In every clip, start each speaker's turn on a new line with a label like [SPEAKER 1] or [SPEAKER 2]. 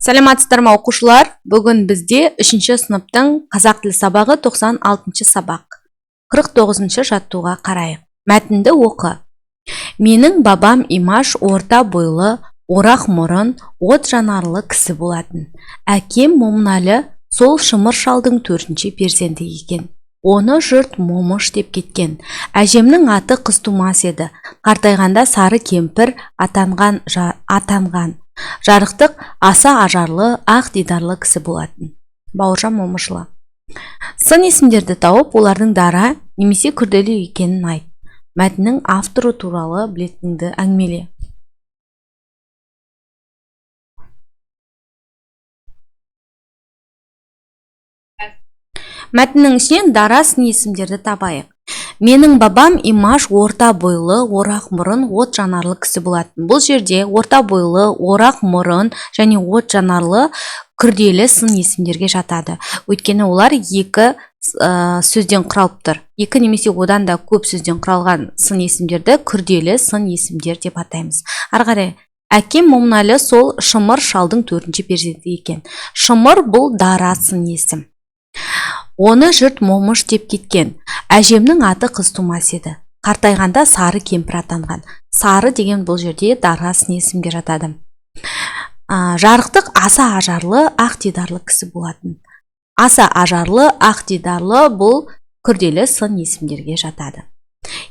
[SPEAKER 1] Саламатсыздар ма, оқушылар? Бүгін бізде 3-ші сыныптың қазақ тілі сабағы, 96-шы сабақ. 49-шы жаттығуға қарайық. Мәтінді оқы. Менің бабам Имаш орта бойлы, орақ мұрын, от жанарлы кісі болатын. Әкем Момынәлі сол Шымыр шалдың 4-ші перзенті екен. Оны жұрт Момыш деп кеткен. Әжемнің аты Қызтумас еді. Қартайғанда сары кемпір атанған. Жарықтық аса ажарлы, ақ дидарлы кісі болатын. Бауыржан Момышұлы. Сын есімдерді тауып, олардың дара немесе күрделі екенін айт. Мәтіннің авторы туралы білетініңді әңгімеле. Мәтіннің ішінен дара сын есімдерді табайық. Менің бабам Имаш орта бойлы, орақ мұрын, от жанарлы кісі болатын. Бұл жерде орта бойлы, орақ мұрын және от жанарлы күрделі сын есімдерге жатады. Өйткені олар екі сөзден құралып тұр. Екі немесе одан да көп сөзден құралған сын есімдерді күрделі сын есімдер деп атаймыз. Ары қарай, әкем Момынәлі сол Шымыр шалдың 4-ші перзенті екен. Шымыр бұл дара сын есім. Оны жұрт Момыш деп кеткен. Әжемнің аты Қызтумас еді. Қартайғанда сары кемпір атанған. Сары деген бұл жерде дара сын есімге жатады. Жарықтық аса ажарлы, ақ дидарлы кісі болатын. Аса ажарлы, ақ дидарлы бұл күрделі сын есімдерге жатады.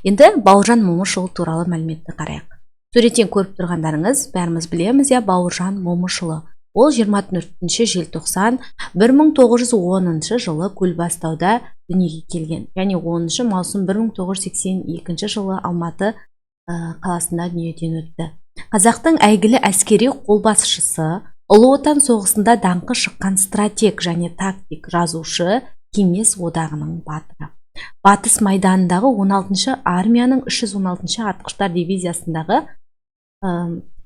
[SPEAKER 1] Енді Бауыржан Момышұлы туралы мәліметті қарайық. Суреттен көріп тұрғандарыңыз, бәріміз білеміз, иә, Бауыржан Момышұлы. Ол 24 желтоқсан 1910 жылы Көлбастауда дүниеге келген және 10 маусым 1982 жылы Алматы қаласында дүниеден өтті. Қазақтың әйгілі әскери қолбасшысы, Ұлы Отан соғысында даңқы шыққан стратег және тактик, жазушы, Кеңес одағының батыры. Батыс майданындағы 16-шы армияның 316-шы атқыштар дивизиясындағы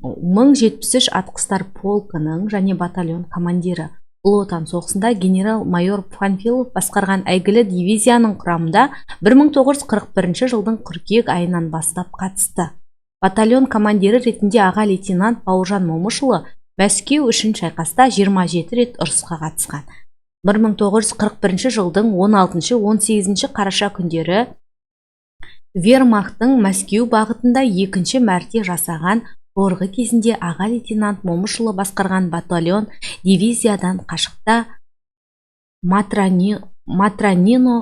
[SPEAKER 1] 1073 атқыштар полкының және батальон командирі. Ұлы Отан соғысында генерал-майор Панфилов басқарған әйгілі дивизияның құрамында 1941 жылдың қыркүйек айынан бастап қатысты. Батальон командирі ретінде аға лейтенант Бауыржан Момышұлы Мәскеу үшін шайқаста 27 рет ұрысқа қатысқан. 1941 жылдың 16-18 қараша күндері Вермахтың Мәскеу бағытында екінші мәрте жасаған жорығы кезінде аға лейтенант Момышұлы басқарған батальон дивизиядан қашықта Матронино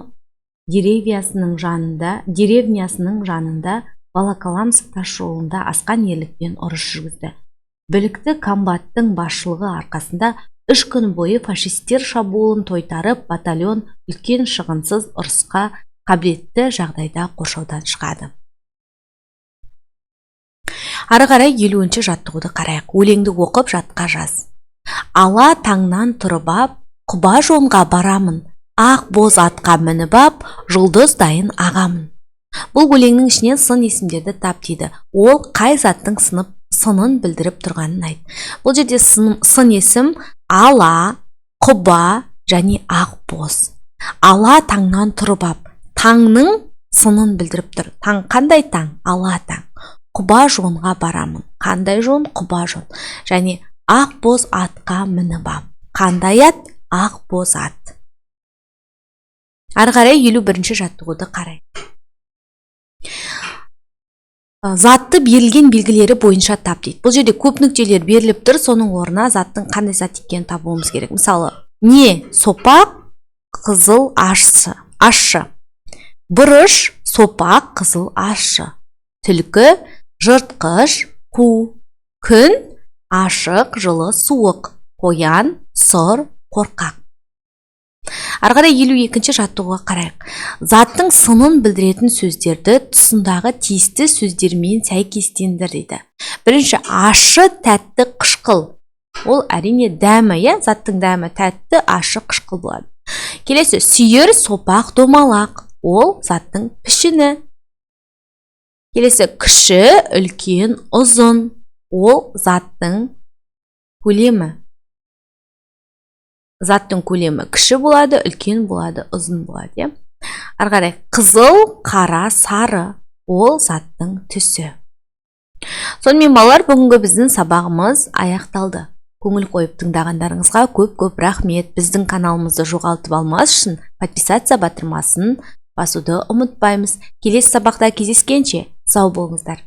[SPEAKER 1] деревнясының жанында Волоколамск тас жолында асқан ерлікпен ұрыс жүргізді. Білікті комбаттың басшылығы арқасында 3 күн бойы фашистер шабуылын тойтарып, батальон үлкен шығынсыз ұрысқа қабілетті жағдайда қоршаудан шығады. Ары қарай 50-ші жаттығуды қарайық. Өлеңді оқып жатқа жаз. Ала таңнан тұрып ап, құба жонға барамын, ақ боз атқа мініп ап, жұлдыздайын ағамын. Бұл өлеңнің ішінен сын есімдерді тап дейді. Ол қай заттың сынын білдіріп тұрғанын айт. Бұл жерде сын есім ала, құба және ақ боз. Ала таңнан тұрып ап, таңның сынын білдіріп тұр. Таң қандай таң? Ала таң. Құба жонға барамын. Қандай жон? Құба жон. Және ақ боз атқа мініп ап. Қандай ат? Ақ боз ат. Ары қарай 51-ші жаттығуды қарайық. Затты берілген белгілері бойынша тап дейді. Бұл жерде көп нүктелер беріліп тұр, соның орнына заттың қандай зат екенін табуымыз керек. Мысалы, не сопақ, қызыл, ащы. Ащы. Бұрыш, сопақ, қызыл, ащы. Түлкі, жыртқыш, қу. Күн, ашық, жылы, суық. Қоян, сұр, қорқақ. Ары қарай 52-ші жаттығуға қарайық. Заттың сынын білдіретін сөздерді тұсындағы тиісті сөздермен сәйкестендір дейді. Бірінші, ащы, тәтті, қышқыл. Ол әрине дәмі, иә, заттың дәмі тәтті, ащы, қышқыл болады. Келесі, сүйір, сопақ, домалақ. Ол заттың пішіні. Келесі, кіші, үлкен, ұзын. Ол заттың көлемі. Заттың көлемі кіші болады, үлкен болады, ұзын болады, иә. Ары қарай, қызыл, қара, сары. Ол заттың түсі. Сонымен балалар, бүгінгі біздің сабағымыз аяқталды. Көңіл қойып тыңдағандарыңызға көп-көп рахмет. Біздің каналымызды жоғалтып алмас үшін подписаться батырмасын басуды ұмытпаймыз. Келесі сабақта кездескенше, сау болыңыздар.